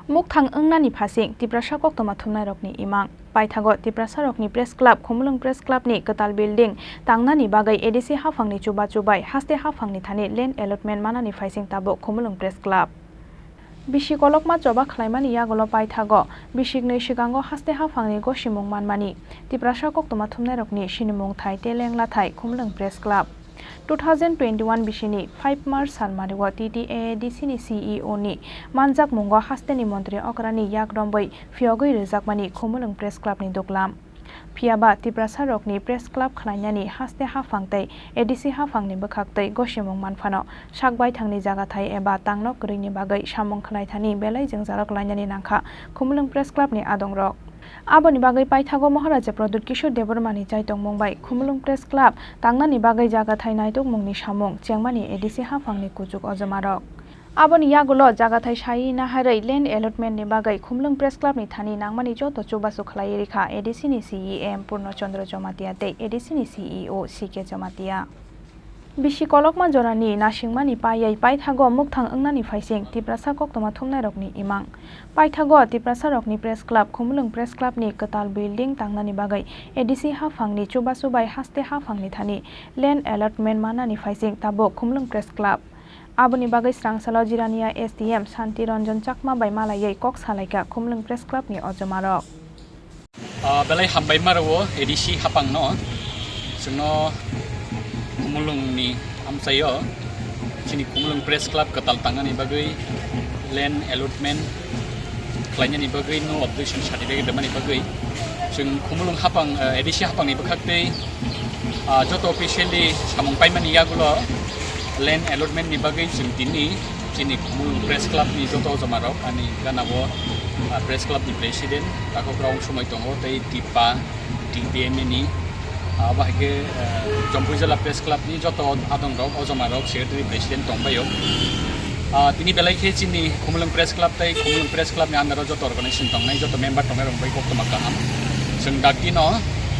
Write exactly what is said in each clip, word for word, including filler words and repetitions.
Mukthang wngnani phasing Tiprasa koktwma thumnairokni imang. Paithago Tiprasarokni Press Club, Khumulwng Press Clubni kwtal building tangnani bagwi A D C haphangni chubachu bai haste haphangni thani land allotment manani phaising tabuk Khumulwng Press Club. Bisi kolokma choba khlaimani yagulo paithago bisiknwi swkango haste haphangni gosimung manmani Tiprasa koktwma thumnairokni sinimung thai tei lengla thai Khumulwng Press Club. Two thousand twenty-one bisini five March salmario T T A A D C ni C E O ni manjakmungo hasteni montri okrani yak rombwi phiyogwi rwjakmani Khumulwng Press Club ni duglam. Phiyaba Tiprasarokni Press Club khlainani haste haphang tei A D C haphangni bwkhaktwi gosimung manphano sak baithangni jagathai eba tangno kwrwini bagwi samung khlaithani belai jwngjalok lainani nangkha Khumulwng Press Club ni adongrok. Aboni bagwi paithago Maharaja Pradyut Kishore Debbarmani chaitongmung bai Khumulwng Press Club tangnani bagwi jagathai naitukmungni samung chengmani A D C haphangni kuchuk ojomarok. Aboni yagulo jagathai sai naharwi land allotment ni bagwi Khumulwng Press Club ni thani nangmani joto chubachu khlaiwi rikha A D C ni C E M Purno Chandra Jamatia tei A D C ni C E O C K Jamatia. Bisi kolokma jorani nasingmani paiwi paithago mukthang wngnani phaising Tiprasa koktwma thumnairokni imang. Paithago Tiprasarokni Press Club, Khumulwng Press Club ni kwtal building tangnani bagwi A D C haphangni chubachu bai haste haphangni thani land allotment manani phaising tabuk Khumulwng Press Club. Aboni bagwi swrangsalo Jirania S D M Santi Ranjan Chakma bai malaiwi kok salaikha Khumulwng Press Club ni ojomarok. Ah, belai hambai maro A D C haphangno, chwngno Khumulwngni amchaio chini Khumulwng Press Club kwtal tangnani bagwi land allotment khlainani bagwi no objection certificate rwmani bagwi chwng Khumulwng haphang, ah, A D C haphangni bwkhaktwi, ah, joto officially samung paimani yagulo land allotment ni bagwi chwng tini chini Khumulwng Press Club ni joto jomarok ani ganao, ah, Press Club ni president takhuk rok somoi tongo tei Tipa, T P M A ni, ah, abo hai khe, ah, Jampui Jila Press Club ni joto adong rok o jomarok secretary president tong bai o. Ah, tini belai khe chini Khumulwng Press Club tei Khumulwng Press Club ni under o joto organization tongnai, joto member tongnai rok bai koktwma kaham. Chwng dakti no,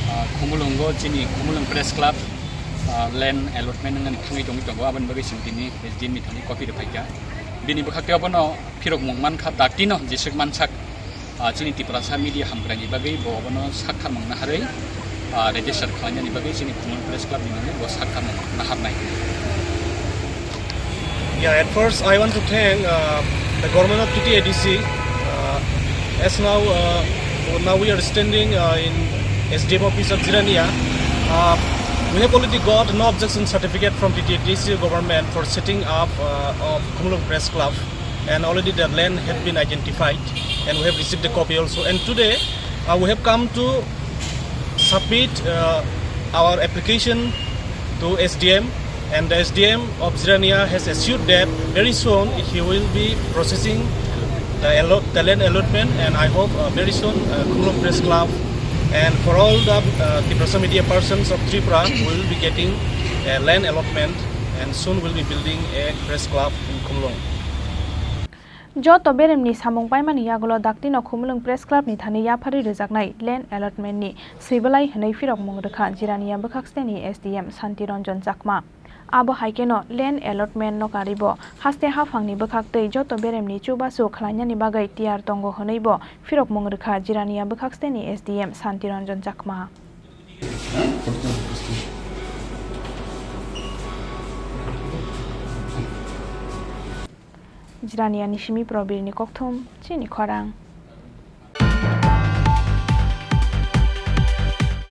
ah, Khumulwng o chini Khumulwng Press Club, ah, land allotment wngani thangwi tongwi tongo, aboni bagwi chwng tini S D M ni thani copy rwphaikha. Bini bwkhaktwi abono phirokmung mankha, dakti no jeswk mansak, ah, chini Tiprasa media hamkraini bagwi bo abono sak kharmung naharwi, ah, register khlainani bagwi chini Khumulwng Press Club ni mungwi bo sak kharmung naharnai. Yeah, at first I want to thank, uh, the government of T T A D C. Uh, as now, uh, now we are standing, uh, in S D M office of Jirania. Uh, we have already got no objection certificate from T T A D C government for setting up, uh, of Khumulwng Press Club, and already the land had been identified, and we have received a copy also. And today, uh, we have come to submit, uh, our application to S D M, and the S D M of Jirania has assured that very soon he will be processing the allot-, the land allotment, and I hope, uh, very soon, uh, Khumulwng Press Club and for all the, uh, Tiprasa media persons of Tripura will be getting a land allotment, and soon will be building a press club in Khumulwng. Joto beremni samung paimani yagulo daktino Khumulwng Press Club ni thani yapharwi rwjaknai land allotment ni swibalai hwnwi phirokmung rwkha Jirania bwkhaksteni S D M Santi Ranjan Chakma. Abo hai kheno land allotment no karibo haste haphangni bwkhaktwi joto beremni chubachu khlainani bagwi tiyar tongo hwnwibo phirokmung rwkha Jirania bwkhaksteni S D M Santi Ranjan Chakma. Jirania ni simi Probir ni kokthum chini khorang.